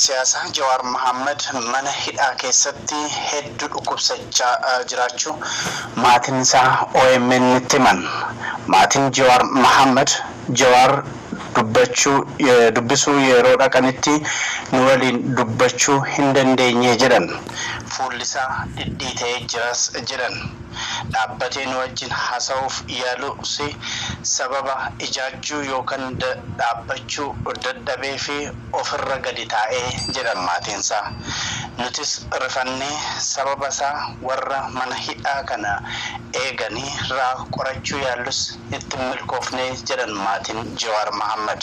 Siyaasaa Jawaar Mahaammad mana hidhaa keessatti hedduu dhukkubsachaa jiraachuu maatiin isaa OMN'tti himan. Maatiin Jawaar Mahaammad Jawaar dubbachuu dubbisuu yeroo dhaqanitti nu waliin dubbachuu hin dandeenye jedhan. Fuulli isaa dhidhiita'ee jiras jedhan. Dhaabbatee nu wajjin haasa'uuf yaalus sababa ijaajjuu yookaan dhaabbachuu dadhabee fi ofirra gadi taa'ee jedhan maatiinsaa. Nutis rifannee sababa isaa warra mana hidhaa kana eeganii irraa qorachuu yaallus itti hin milkoofne jedhan maatiin Jawaar Mahaammad.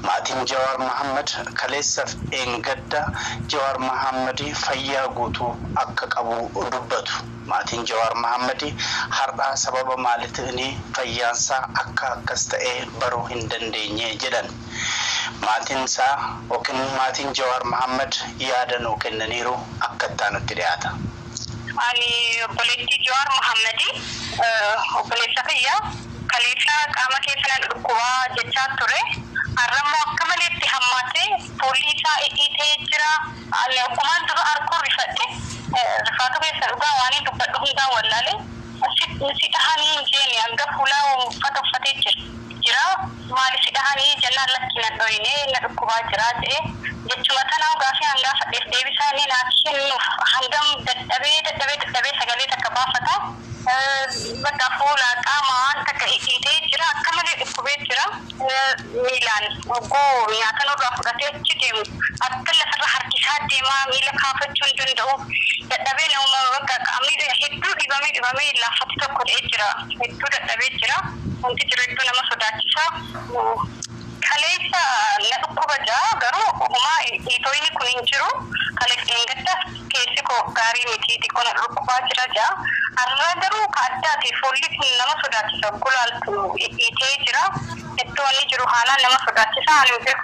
Maatiin Jawaar Mahaammad kaleessaaf dheengadda Jawaar Mahaammad fayyaa guutuu akka qabu dubbatu. Maatiin Jawaar Mahaammad har'aa sababa maaliitiin fayyaansaa akka akkas ta'e baruu hin dandeenye jedhan. Maatiin isaa yookiin maatiin Jawaar Mahaammad yaada nuu kennaniiru akka itti aanutti dhiyaata. Ani obboleettii Jawaar Mahaammadi, obboleessa kiyya kaleessa qaama keessa na dhukkubaa jechaa ture. Har'ammoo akka maleetti hammaatee fuulli isaa dhidhiitee jira. Ani akkumaan dura arguu rifadhe, rifaatu keessa dhugaa waan hin dubbadhu hundaa wallaale. Si dhahanii hin jeene, hanga fuulaa uffata uffatee jira. Maali si dhahanii jennaan, lakki na dhoyine, na dhukkubaa jira jedhee. Jechuma tanaa gaafii hangaa fadheef deebisaa inni naa kennuuf hangam dadhabee dadhabee dadhabee sagalee takka baafata. Bakka fuula qaama waan takka dhidhiitee jira, akka malee dhukkubee jira. Miilaan hogguu nyaata nurraa fudhatee achi deemu akka lafarra harkisaa deemaa, miila kaafachuu hin danda'u. Dadhabee nama bakka qaamni hedduu dhibamee dhibamee laaffatti tokko ta'ee jira. Hedduu dadhabee jira. Wanti jiru hedduu nama sodaachisa. Kaleessa na dhukkuba jira, garuu homaa dhiitoyni kun hin jiru. Kaleef dheengadda keessi koo gaarii miti, xiqqoo na dhukkubaa jira jaa. Har'a garuu ka addaati, fuulli kun nama sodaachisa. Gulaaltu dhiitee jira. Iddoo inni jiru haalaan nama sodaachisa. Ani hin beeku.